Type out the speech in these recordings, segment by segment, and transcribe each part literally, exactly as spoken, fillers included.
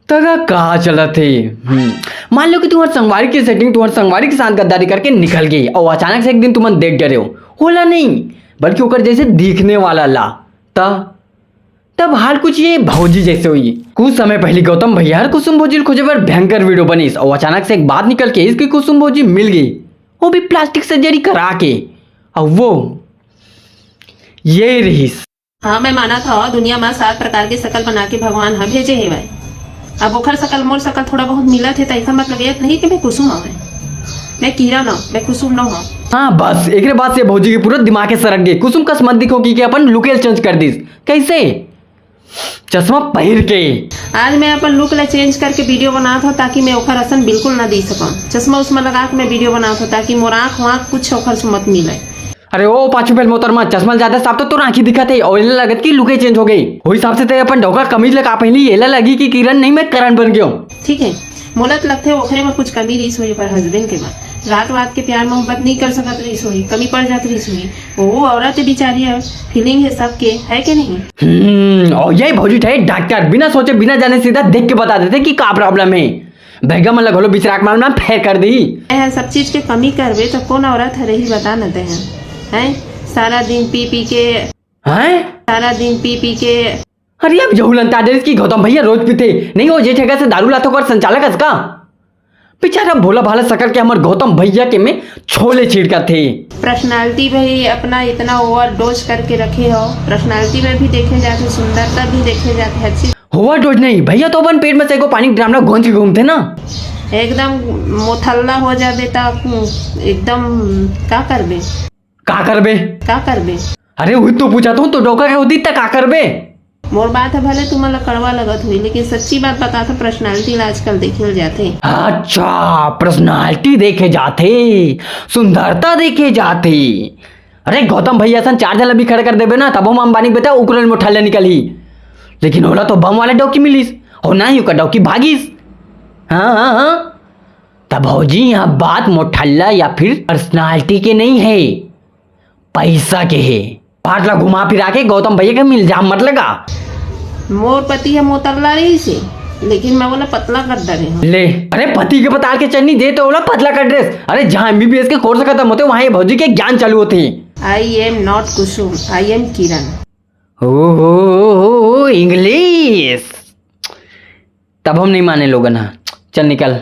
तगा का चलत हे? हम्म, मान लो कि तुम्हार संगवारी के सेटिंग तुम्हार संगवारी के साथ गद्दारी करके निकल गई और अचानक से एक दिन तुमन देख डरे हो, होला नहीं, बल्कि ओकर जैसे दिखने वाला ला, त तब हाल कुछ ये भौजी जैसे हुई। कुछ समय पहले गौतम भैया हर कुसुम भौजी ल खोजे बर भयंकर वीडियो बनिस और अचानक से एक बात निकल के इसकी कुसुम भौजी मिल गई, वो भी प्लास्टिक सर्जरी करा के। और वो ये रहीस। हाँ, मैं मानत हव दुनिया म सात प्रकार के शकल बना के भगवान ह भेजे हेवय। अब ओखर शकल मोर शकल थोड़ा बहुत मिलत हे, त एखर मतलब ये नहीं कि मैं कुसुम हवय। मैं किरण हव, मैं कुसुम नो हव। हाँ बस, एकरे बाद से भौजी के पूरा दिमाग के सरक गए। कुसुम कस मत दिखो कि, कि अपन लुक ल चेंज कर दिस। कैसे? चश्मा पहिर के। आज मैं अपन लुक ला चेंज करके वीडियो बनात हव, ताकि मैं ओखर असन बिल्कुल ना दिख सकूं। चश्मा उश्मा लगा के मैं वीडियो बनात हव, ताकि मोर आँख वाँख कुछ ओखर से मत मिले। अरे ओ पाछू पेल मोतरमा, चश्मा ल ज्यादा साफ तो तोर आँखी दिखत हे और एला लगत कि लुके चेंज हो गई। ओही हिसाब से ते अपन डौका कमीज लगा पहली, एला लगी कि किरण नहीं, मैं करण बन गयो। ठीक है, मोला तो लगथे ओखरे में कुछ कमी रहीस होही, पर हस्बैंड के में रात रात के प्यार मोहब्बत नहीं कर सकत रहीस होही, कमी पड़ जात रहीस होही। वो औरत है बेचारी, है फीलिंग है सबके, है कि नहीं? हम्म, और यही भौजी ठे डॉक्टर, बिना सोचे बिना जाने सीधा देख के बता देथे कि का प्रॉब्लम हे। बैगा मन ला घलो बिचराक मार में फेर कर दी। है सब चीज के कमी करबे तो कौन औरत है रही, बता न ते हैं? हैं, सारा दिन पी पी के हैं? सारा दिन पी पी के अरे अब जहूलन तादेरिस की गौतम भैया रोज पीते नहीं हो, जे ठेका से दारू लातो कर संचालक हस का? बेचारा भोला भाला सकल के हमर गौतम भैया के में छोले छिड़कत हे। पर्सनालिटी भाई अपना इतना ओवरडोज करके रखे हो। पर्सनालिटी में भी देखे जाते, सुंदरता भी देखे जाते, हर चीज। ओवरडोज नहीं भैया, तो अपन पेट में से एको पानी ड्राम ला गोंज के घूमते ना। एकदम मोथल्ला हो जाबे त एकदम का करबे? का करबे? का करबे? अरे वही तो पूछा तू, तो डोका के होती त का करबे? मोर बात है भले तुमन ला कड़वा लगत हुई, लेकिन सच्ची बात बता तो पर्सनालिटी ला आजकल देखे जाते। अच्छा, पर्सनालिटी देखे जाते, सुंदरता देखे जाते। अरे गौतम भैया असन चार झन ला भी खड़ा कर देबे ना, तब हम अंबानी के बेटा उकरल मोठल्ला निकलही। लेकिन ओला तो बम वाला डौकी मिलिस, और ना ही ओकर डौकी भागिस। हाँ हाँ हाँ। तब भौजी, यहाँ बात मोठल्ला या फिर पर्सनालिटी के नहीं है, पैसा के है। बात ला घुमा फिरा के गौतम भैया के में इल्जाम मत लगा। मोर पति है मोतल्ला रहीस हे, लेकिन मैं ओला पतला कर डरे हूँ। ले, अरे पति के पताल के चटनी दे तो ओला पतला कर ड्रेस। अरे जहाँ एमबीबीएस के कोर्स खत्म होते वहाँ ये भौजी के ज्ञान चालू होते। I am not Kusum, I am किरण। ओहो इंग्लिश। तब हम नहीं माने लोगन हा। चल निकल।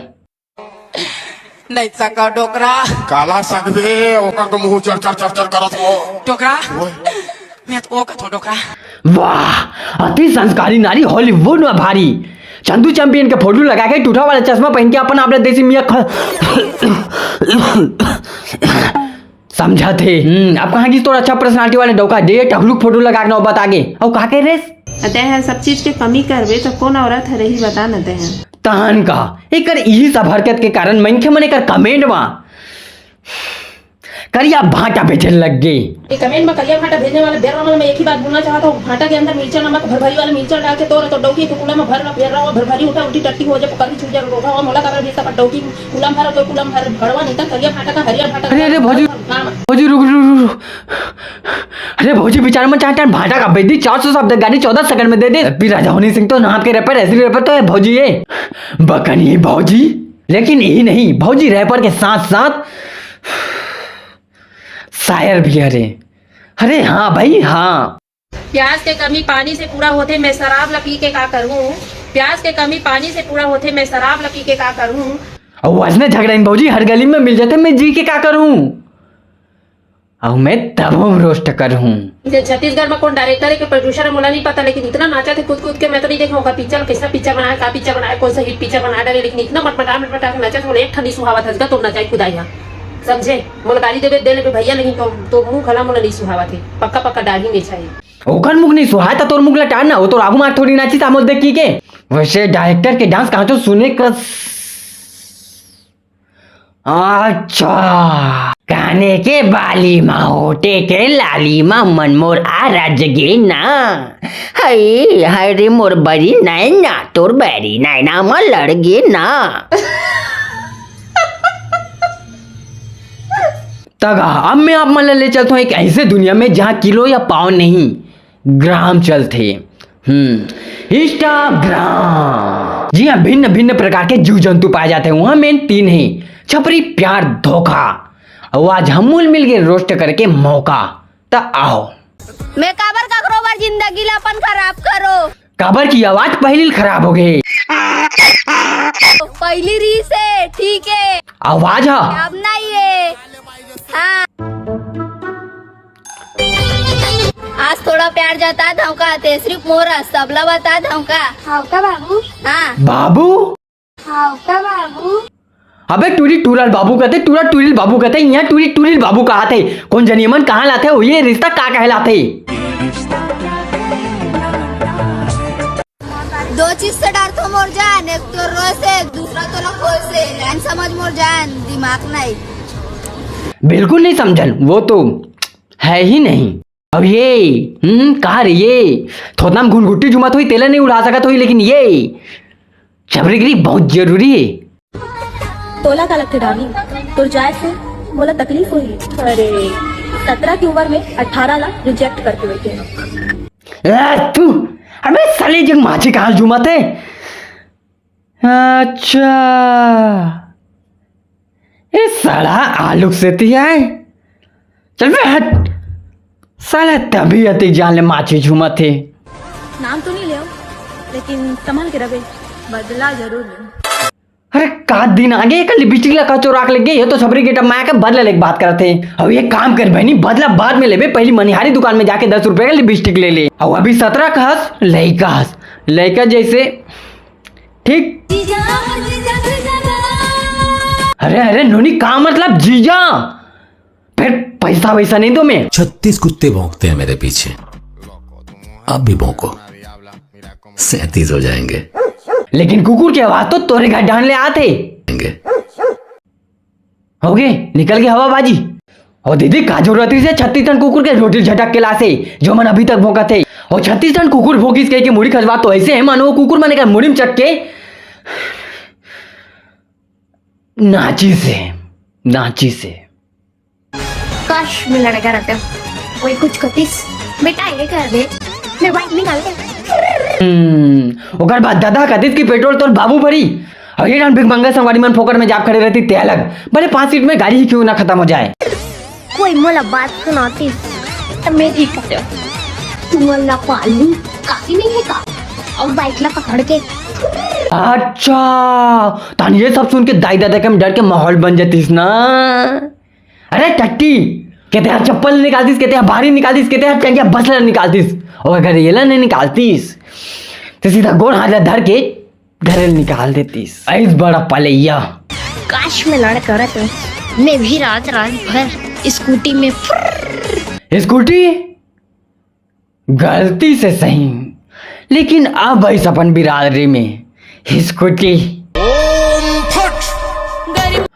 नहीं सका डोकरा। काला सकबे ओकर तो मुंह चर चर चर चर करत हो। डोकरा। मैं तो ओ कथो डोकरा। वाह, अति संस्कारी नारी हॉलीवुड में भारी। चंदू चैंपियन के फोटो लगा के टूटा वाला चश्मा पहन के अपन आप ला देसी मियाँ ख- समझा थे। हम्म, अब कहाँ की तोर अच्छा पर्सनालिटी वाले डौका दे टकलू के फोटो लगा के नौबत आगे। और का कह रहे? अतः है सब चीज के कमी करबे तो कौन औरत है रही बता न ते हैं। तहन का एकर इही सब हरकत के कारण मनखे मन एकर कमेंट मा करिया भांटा भेजे लग गे। ये कमेंट में करिया भांटा भेजने वाले बेरा में मैं एक ही बात बोलना चाहता हूँ, भांटा के अंदर मिर्चा नमक भरभरी वाला मिर्चा डाल के तोड़ तो डौकी के कूड़ा में भर ला, बेरा भरभरी उठा उठी टट्टी हो जाए, पकड़ छूट जाए, रोगा हुआ मोला काबर भेजता पर डौकी कूड़ा में भर तो कूड़ा में भर भरवा नहीं था, करिया भांटा का हरिया भांटा। अरे, अरे, भौजी, हाँ। भौजी, रुक, रुक, रुक, रुक। अरे, भौजी, बेचारे मन चाहते हैं भांटा का भेज दी, चार सौ शब्द गाड़ी चौदह सेकंड में दे दे। अभी राजा हनी सिंह तो नाम के रैपर, ऐसी रैपर तो है भौजी ये। बकनी भौजी, लेकिन यही नहीं, भौजी रैपर के साथ साथ शायर भी। अरे, अरे हाँ भाई, हाँ। प्यास के कमी पानी से पूरा होथे, मैं शराब ला पी के का करूँ? प्यास के कमी पानी से पूरा होथे, मैं शराब ला पी के का करूँ? और वैसने झगड़ा इन भौजी हर गली में मिल जाते, मैं जी के का करूँ? और मैं तब हम रोस्ट करूँ। जे छत्तीसगढ़ में कौन डायरेक्टर है के प्रोड्यूसर है मोला नहीं पता, लेकिन इतना नाचा थे कूद कूद के, मैं तो नहीं देखा होगा पिक्चर कैसा पिक्चर बनाया, का पिक्चर बनाया, कौन सा हिट पिक्चर बना डाले, लेकिन इतना मटमटा मटमटा के नाचा थे, एक ठन नहीं सुहावत हंस गा तो नचाई कुदाई यहाँ, समझे? मोला गाली देबे दे लेबे भैया, लेकिन तो, तो मुंह खला मोला नहीं सुहावत है, पक्का पक्का डाढ़ी में छाई। ओकर मुख नहीं सुहाय त तोर मुख लटार ना, वो तो राघु मार थोड़ी नाची तामोल देख की के। वैसे डायरेक्टर के डांस कहाँ तो सुने का। अच्छा, काने के बाली मा होटे के लाली मा मन मोर आ रज गे ना। हाय हाय रे मोर बरी नैना, तोर बरी नैना मा लड़ गे ना। तगा, अब मैं आप मन ला ले चलता हूँ एक ऐसे दुनिया में जहाँ किलो या पाव नहीं, ग्राम चलथे। हम्म, Instagram। जी हाँ, भिन्न भिन्न प्रकार के जीव जंतु पाए जाते हैं। वहाँ मेन तीन ही: छपरी, प्यार, धोखा। और आज हमू ल मिल गए रोस्ट करके मौका। त आओ। मैं काबर ककरो बर जिंदगी ला अपन खराब करो? काबर की आवाज पहली खराब हो गई। पहली री से ठीक है। आवाज हा। अब नहीं है। हाँ। आज थोड़ा प्यार जता धोखा ते सिर्फ मोरा सबला बता धोखा। हाँ का बाबू? हाँ। बाबू? हाँ का बाबू? अबे टूरी टूरल बाबू कहते, टूरा टूरिल बाबू कहते, यहाँ टूरी टूरिल बाबू कहा थे। कौन जनी मन कहाँ लाते हो, ये रिश्ता का कहलाते? दो चीज से डरथो मोर जान, एक तो रोए से, दूसरा तो लोग खोए से। लाइन समझ मोर जान, दिमाग नहीं। बिल्कुल नहीं समझन, वो तो है ही नहीं। अब ये, हम्म, कहा रे ये? थोतनाम घुनघुट्टी झुमत होई, तेला नहीं उड़ा सकत होई, लेकिन ये छपरीगिरी बहुत जरूरी है। तोला का लगथे डार्लिंग, तोर जाय से मोला तकलीफ होही। अरे, सत्रह की उम्र में अठारह ला रिजेक्ट करके बैठे। ए, तू, अबे साले जग माझे कहाँ झूमत है? अच्छा, ये साला आलू से ती है। चल बे हट, साला तभी अति जान ले माझे झूमत है। नाम तो नहीं ले, लेकिन संभाल के रहे, बदला जरूर ले। अरे का दिन आगे एक लिपस्टिक ला कचोरा के लग गए, ये तो सबरी गेटअप में आके बदला लेके बात करत हे। अब ये काम कर बहनी, बदला बाद में लेबे, पहली मनिहारी दुकान में जाके दस रुपए का लिपस्टिक ले ले। और अभी सत्रह का हस, लइका हस, लइका जैसे ठीक। अरे अरे नोनी, का मतलब जीजा? फिर पैसा वैसा नहीं दो मैं। छत्तीस कुत्ते भौंकते हैं मेरे पीछे, अब भी भौंको, सैंतीस हो जाएंगे। लेकिन कुकुर की आवाज तो तोरे घर डांड ले आते। हो गए, निकल गए हवाबाजी। और दीदी, का जरूरत रही से छत्तीस टन कुकुर के रोटी झटक के लासे, जो मन अभी तक भौंकत है। और छत्तीस टन कुकुर भौंकिस कह के मुड़ी खजवा तो ऐसे है मानो वो कुकुर मने का मुड़ी में चक के नाची से, नाची से। काश मैं लड़का रहता, कोई कुछ कतिस, बेटा ये कर दे, मैं बाइक निकाल दे। हम्म, ओकर बाद दादा कतिस की पेट्रोल तोर बाबू भरी। और ये डान भिख मंगा संगवारी मन फोकट में जाप खड़े रहती ते अलग, भले पांच सीट में गाड़ी ही क्यों ना खत्म हो जाए। कोई मोला बात सुनाती, तो मैं भी कर दो। तू मोला पालू काफी नहीं है का? और बाइक ला पकड़ के। अच्छा, तान ये सब सुन के दाई दादा के डर के माहौल बन जातीस ना। अरे टट्टी, कहते हैं चप्पल निकालतीस, कहते हैं भारी निकालतीस, कहते हैं चंगिया बसला निकालतीस। और अगर येला नहीं निकालतीस, तो सीधा गोड़ हाथ ला धर के घरे निकाल देतीस। ऐस बड़ा पलैया। काश मैं लड़का रहता, मैं भी रात रात भर स्कूटी में फुर्र। स्कूटी? गलती से सही, लेकिन अब इस अपन बिरादरी में स्कूटी।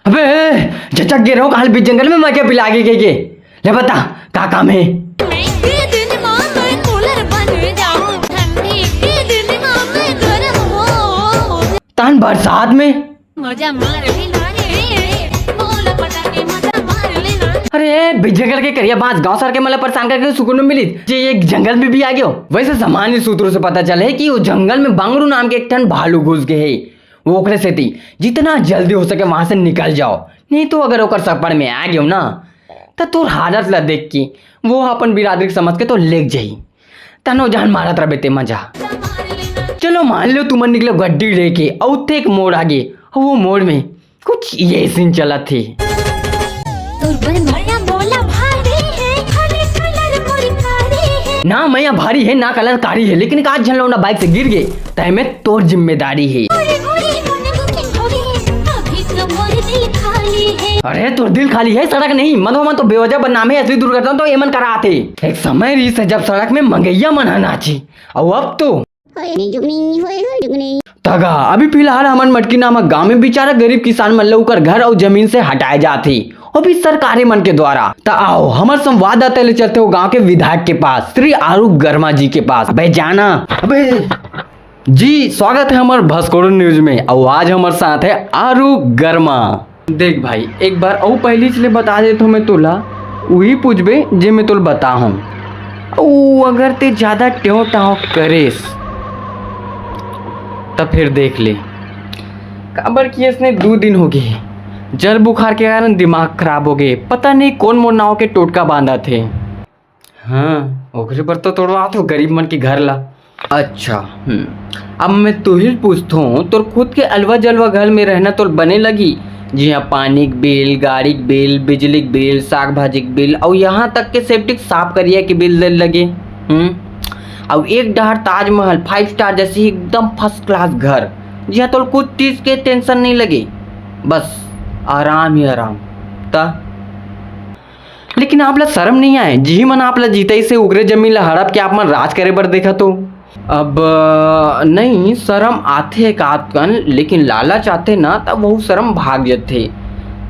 अबे, झचक गे रहो, काल बीच जंगल में मजा पिला के, के, के। ले बता, का काम है? तान बरसात में मजा मार लेना रे, बोल पटाके मजा मार लेना। अरे, बिजगड़ के करिया बांस गांव सर के मला परेशान करके सुकून में मिली। जे ये जंगल में भी आ गयो। वैसे सामान्य सूत्रों से पता चले कि वो जंगल में बांगरू नाम के एक ठन भालू घुस गए है। वो ओकरे सेती जितना जल्दी हो सके वहां से निकल जाओ, नहीं तो अगर ओकर सपड़ में आ गयो ना, त तोर हालत ला देख के वो अपन बिरादरी के समझ के तो लेग जाही। तनो जान मारत रबे ते मजा। चलो मान लो तुमन निकलो गड्डी लेके, अउ उत्थे एक मोड़ आगे, अउ वो मोड़ में कुछ ये सीन चलत हे। तोर बर मया मोला भारी हे, खाली कलर मोर कारी हे। ना मया भारी हे, ना कलर कारी हे, लेकिन एक आध झन लौंडा बाइक से गिर गे, त एमे तोर जिम्मेदारी हे। अरे गोरी, मोने booking हो गई हे, अभी तो मोर दिल खाली हे। अरे तोर दिल खाली हे, सड़क नहीं, मतलब मन तो बेवजह बदनाम हे, असली दुर्घटना तो एमन करात हे। एक समय रहिस हे जब सड़क में मंगैया मन ह नाची, अउ अब तो होए नी जुगनी, होए होए जुगनी। तगा, अभी फिलहाल हमन मटकी नामक गांव में बिचारा गरीब किसान मन ल उकर घर अउ जमीन से हटाए जात हे, वो भी सरकारे मन के द्वारा। त आओ, हमर संवाददाता ले चलथे वो गांव के विधायक के पास, श्री आरू गर्मा जी के पास। अबे जाना। अबे जी, स्वागत है हमर भस्कोड़ो न्यूज में। अउ आज हमर साथ है आरू गर्मा। देख भाई, एक बार अउ पहली ले बता देत हूँ मैं तोला, उही पूछबे जे मैं तोला बताहूँ। अउ अगर ते ज्यादा टेव टाव करेस, त फिर देख ले। काबर कि इसने दू दिन हो गे, जर बुखार के कारण दिमाग खराब हो गे। पता नहीं कोन मोर नाव के टोटका बांधत हे। हाँ, ओकरे बर तो तोड़वात हो गरीब मन के घर ला। अच्छा, हम्म, अब मैं तुहिल पूछथों, तोर खुद के अलवा जलवा घर में रहना तोर बने लगी, जिहाँ पानी के बिल, गाड़ी के बिल, बिजली के बिल, साग भाजी के बिल, अउ यहाँ तक के सेप्टिक साफ करिया के बिल दे लगे। हम्म, अउ एक डहार ताजमहल, फाइव स्टार जैसे एकदम फर्स्ट क्लास घर, जिहाँ तोर कुछ चीज के टेंशन नहीं लगे, बस आराम ही आराम। त लेकिन आप ला शर्म नहीं आए, जिही मन आप ला जीताइस हे उगरे जमीन ला हड़प के आप मन राज करे बर देखत हो। अब अ, नहीं, शर्म आथे एकाध कन, लेकिन लालच आथे ना, तब वहू शर्म भाग जथे।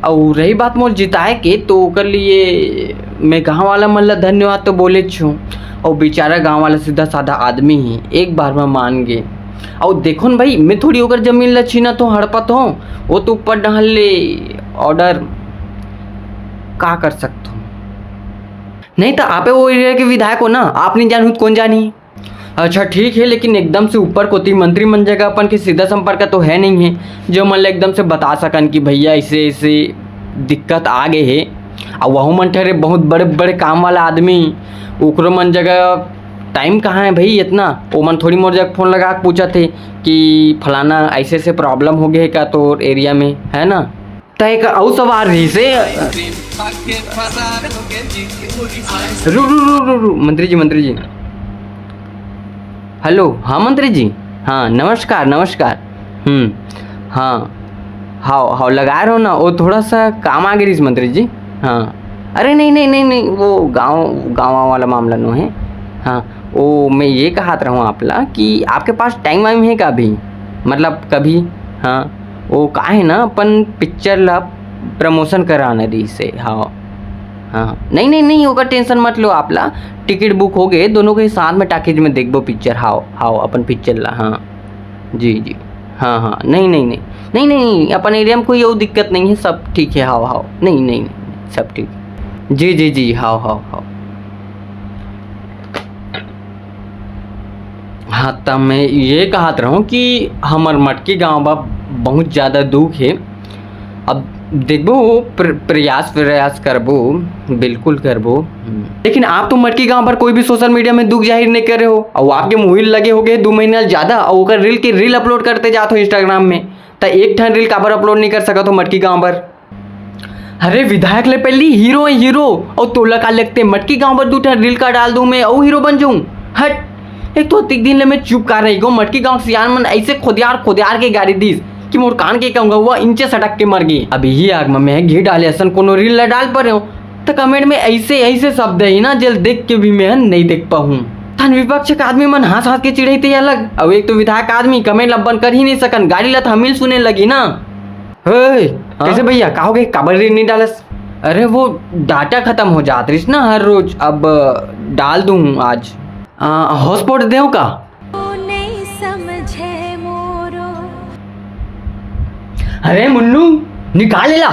अउ रही बात मोर जिताए के, तो ओकर लिए मैं गाँव वाला मन ला धन्यवाद तो बोलेच हूँ। अउ बेचारा गाँव वाला सीधा साधा आदमी ही, एक बार में मान गे। अउ देखो न भाई, मैं थोड़ी ओकर जमीन ला छीनत हों, हड़पत हों, वो तो ऊपर डहार ले ऑर्डर का कर सकत हों। नहीं तो आपे वो एरिया के विधायक हो ना, आप नहीं जानहू त कोन जानही। अच्छा ठीक है, लेकिन एकदम से ऊपर कोती मंत्री मन जगह अपन के सीधा संपर्क तो है नहीं है, जो मन ला एकदम से बता सकन कि भैया ऐसे ऐसे दिक्कत आ गए है। अउ वहू मन ठहरे बहुत बड़े बड़े काम वाला आदमी, ओकरो मन जगह टाइम कहाँ है भाई इतना? वो मन थोड़ी मोर जगह फोन लगा के पूछत हे कि फलाना ऐसे ऐसे प्रॉब्लम हो गए है का तोर एरिया में, है ना? त एक अउ सवाल रहिस हे। रु, रु, रु, रु, रु, मंत्री जी, मंत्री जी। हेलो, हाँ मंत्री जी, हाँ नमस्कार, नमस्कार। हम्म, हाँ, हाव, हाव, लगाए रहो ना, वो थोड़ा सा काम आ गई रहिस मंत्री जी। हाँ, अरे नहीं, नहीं, नहीं, नहीं, वो गाँव, गाँव वाला मामला नो है। हाँ, वो मैं ये कहत रहूँ आप ला कि आपके पास टाइम वाइम है का अभी, मतलब कभी? हाँ, वो का है ना, अपन पिक्चर ला प्रमोशन कराना रहिस हे। हाँ, हाँ, नहीं, नहीं, नहीं, ओकर टेंशन मत लो आप ला, टिकट बुक हो गए, दोनों के साथ में टाकीज में देखबो पिक्चर। हाव, हाव, अपन पिक्चर ला। हाँ, जी, जी, हाँ, हाँ, नहीं, नहीं, नहीं, नहीं, नहीं, अपन एरिया में कोई वो दिक्कत नहीं है, सब ठीक है। हाव, हाव, नहीं, नहीं, नहीं, सब ठीक। जी, जी, जी, हाव, हाव, हाव। हाँ, त मैं ये कहत रहूँ कि हमर मटकी गाँव बा बहुत ज़्यादा दुख है। अब देखबो, प्र-, प्रयास, प्रयास करबो, बिल्कुल करबो। हम्म। लेकिन आप तो मटकी गाँव पर कोई भी सोशल मीडिया में दुख जाहिर नहीं करे हो, अउ आपके मुहिल लगे हो गए दू महीना ज़्यादा, अउ ओकर रील के रील अपलोड करते जात हो इंस्टाग्राम में, त एक ठन रील काबर अपलोड नहीं कर सकत हो मटकी गाँव पर? अरे विधायक ले पहली हीरो है हीरो, अउ तोला का लगते मटकी गाँव पर दू ठन रील का डाल दूं मैं, अउ हीरो बन जाऊं? हट, एक तो अतिक दिन ले मैं चुप कर रही गो, मटकी गाँव के सियान मन ऐसे खोदियार खोदियार के गारी दीस कि मोर कान के कहूँगा वो इंचे सटक के मर गई। अब यही आग में मैं घी डाले असन कोनो रील ला डाल परे हूँ, त कमेंट में ऐसे ऐसे शब्द है ना, जेल देख के भी मैं नहीं देख पाऊँ। थन विपक्ष के आदमी मन हंस हंस के चिढ़ाई ते अलग, अब एक तो विधायक आदमी कमेंट ला बंद कर ही नहीं सकन, गारी ला त हमिल सुने लगी ना। ओए, हाँ? कैसे भैया, का हो गए? काबर रील नहीं डालस? अरे वो डाटा खत्म हो जात रहिस ना हर रोज, अब डाल दूं आज। आ, हॉटस्पॉट देव का? नहीं समझे मोरो। अरे मुन्नू, निकाल ला।